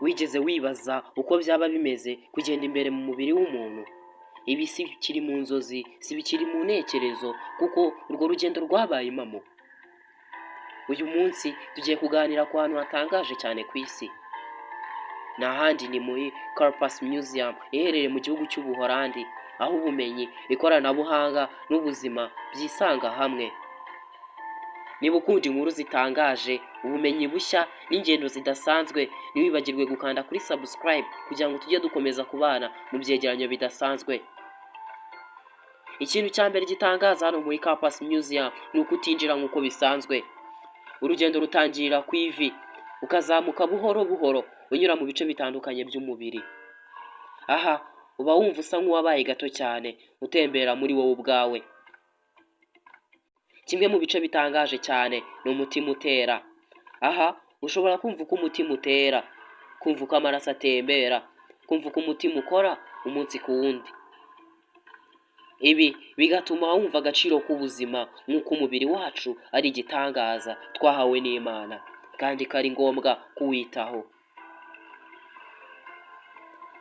Wigeze wibaza uko byaba bimeze kugenda imbere mu mubiri w'umuntu? Ibi si bikiri mu nzozi, si bikiri mu ntekerezo, kuko urwo rugendo rwabaye impamo. Uyu munsi tugiye kuganira ku hantu hatangaje cyane ku isi. Ni ahandi ni muri Corpus Museum iherereye mu gihugu cy'Ubuholandi, aho ubumenyi, ikoranabuhanga n'ubuzima byisanga hamwe. Niba ukunda inkuru zitangaje, ubumenyi bushya n'ingendo zidasanzwe, ntiwibagirwe gukanda kuri subscribe kugira ngo tujye dukomeza kubana mu byegeranyo bidasanzwe. Ikintu cya mbere gitangaza hano muri Corpus Museum ni uko utinjira nk'uko bisanzwe. Urugendo rutangirira ku ivi, ukazamuka buhoro buhoro unyura mu bice bitandukanye by'umubiri. Aha uba wumva usa nk'uwabaye gato cyane, utembera muri wowe ubwawe. Kimwe mu bice bitangaje cyane ni umutima utera. Aha ushobora kumva uko umutima utera, kumva uko amaraso atembera, kumva uko umutima ukora umunsi ku wundi. Ibi bigatuma wumva agaciro k'ubuzima nk'uko umubiri wacu ari igitangaza twahawe n'Imana kandi ko ari ngombwa kuwitaho.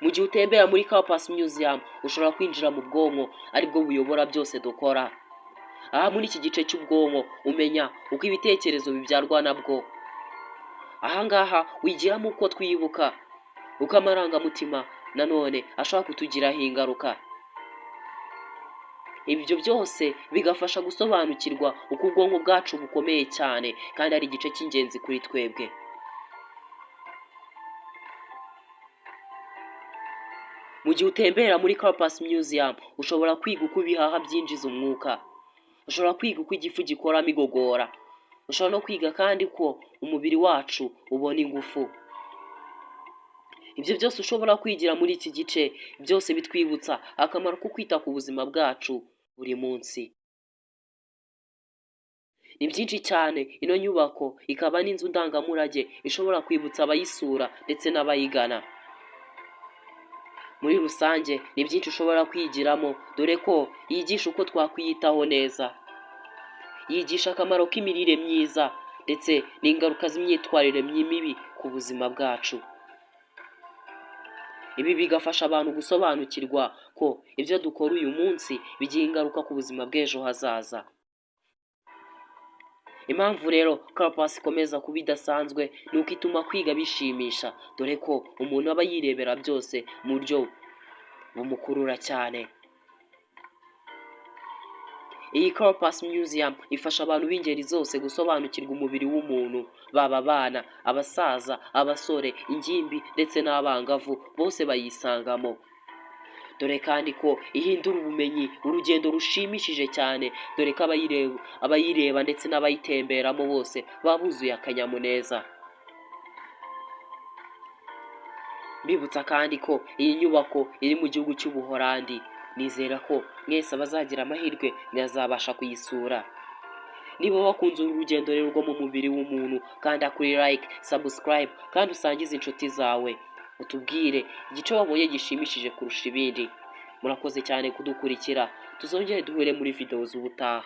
Mu gihe utembera muri Corpus Museum ushobora kwinjira mu bwonko aribwo buyobora byose dukora. Aha muri iki gice cy'ubwonko umenya uko ibitekerezo bibyarwa nabwo. Aha ngaha wigiramo uko twibuka, uko amarangamutima nanone ashobora kutugiraho ingaruka. Ibyo byose bigafasha gusobanukirwa uko ubwonko bwacu bukomeye cyane kandi ari igice cy'ingenzi kuri twebwe. Mu gihe utembera muri Corpus Museum ushobora kwiga uko ibihaha byinjiza umwuka, ushobora kwiga uko igifu gikoramo igogora, ushobora no kwiga kandi ko umubiri wacu ubona ingufu. Ibyo byose ushobora kwigira muri iki gice byose bitwibutsa akamaro ko kwita ku buzima bwacu buri munsi. Ni byinshi cyane, ino nyubako ikaba n'inzu ndangamurage ishobora kwibutsa abayisura ndetse n'abayigana. Muri rusange ni byinshi ushobora kwigiramo, dore ko yigisha uko twakwiyitaho neza. Yigisha akamaro k'imirire myiza ndetse n'ingaruka z'imyitwarire mibi ku buzima bwacu. Ibi bigafasha abantu gusobanukirwa ko ibyo dukora uyu munsi bigira ingaruka ku buzima bw'ejo hazaza. Impamvu rero Corpus ikomeza kuba idasanzwe ni uko ituma kwiga bishimisha, dore ko umuntu aba yirebera byose mu buryo bumukurura cyane. Iyi Corpus Museum ifasha abantu b'ingeri zose gusobanukirwa umubiri w'umuntu, baba abana, abasaza, abasore, ingimbi ndetse n'abangavu bose bayisangamo. Dore kandi ko ihindura ubumenyi urugendo rushimishije cyane, dore ko abayireba ndetse n'abayitemberamo bose baba buzuye akanyamuneza. Mbibutsa kandi ko iyi nyubako iri mu gihugu cy'Ubuholandi. Nizera ko mwese abazagira amahirwe mwazabasha kuyisura. Niba wakunze uru rugendo rero rwo mu mubiri w'umuntu, kanda kuri like, subscribe kandi usangize inshuti zawe. Utubwire igice wabonye gishimishije kurusha ibindi. Murakoze cyane kudukurikira, tuzongere duhure muri video z'ubutaha.